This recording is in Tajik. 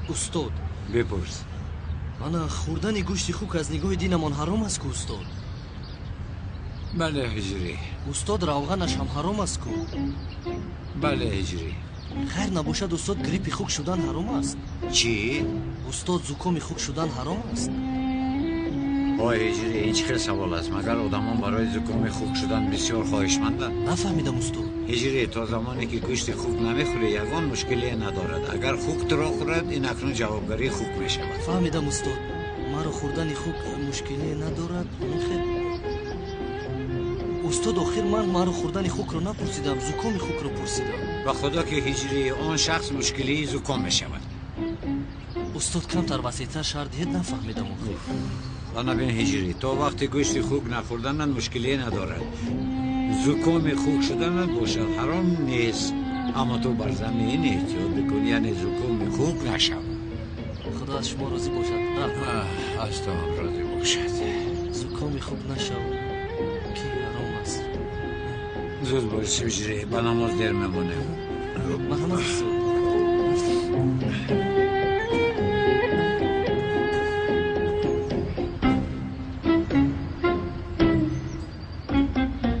Устод. Бипурс. Ана хӯрдани гӯшти хук аз нигоҳи динамон ҳаром аст ку, устод? Бале, Ҳиҷрӣ. Устод, равғанаш ҳам ҳаром аст ку? Бале, Ҳиҷрӣ. Хайр набошад, устод, гриппи хук шудан ҳаром аст? Чӣ? Устод, зукоми хук шудан ҳаром аст? Ой, Ҳиҷрӣ, ин чӣ хел савол аст? Магар одамон барои зукоми хук шудан бисёр хоҳишманданд? Нафаҳмидам, устод. Ҳиҷрӣ, то замоне ки гӯшти хук намехӯрӣ, ягон мушкилие надорад. Агар хук туро хӯрад, ин акнун ҷавобгарии хук мешавад. Фаҳмидам, устод. Маро хӯрдани хук мушкилие надорад. Хел устод, охир ман маро хӯрдани хукро напурсидам, зукоми хукро пурсидам. Ба худо ки, Ҳиҷрӣ, он шахс мушкилии зуком мешавад. Устод, камтар васеътар шарҳ диҳед, нафаҳмидам охир. Ана бин, Ҳиҷрӣ, то вақти гӯшти хук нахӯрданат мушкилие надорад. Зукоми хук шуданат бошад, ҳаром нест, аммо ту бар замин эҳтиёт бикун, яъне зукоми хук нашав. Худо аз шумо розӣ бошад, раҳмат. Аз ту ҳам розӣ бошад. Зукоми хук нашав, ки ҳаром аст. Зуд бош, Ҳиҷрӣ, ба намоз дер мемонем. Марҳамат, устод.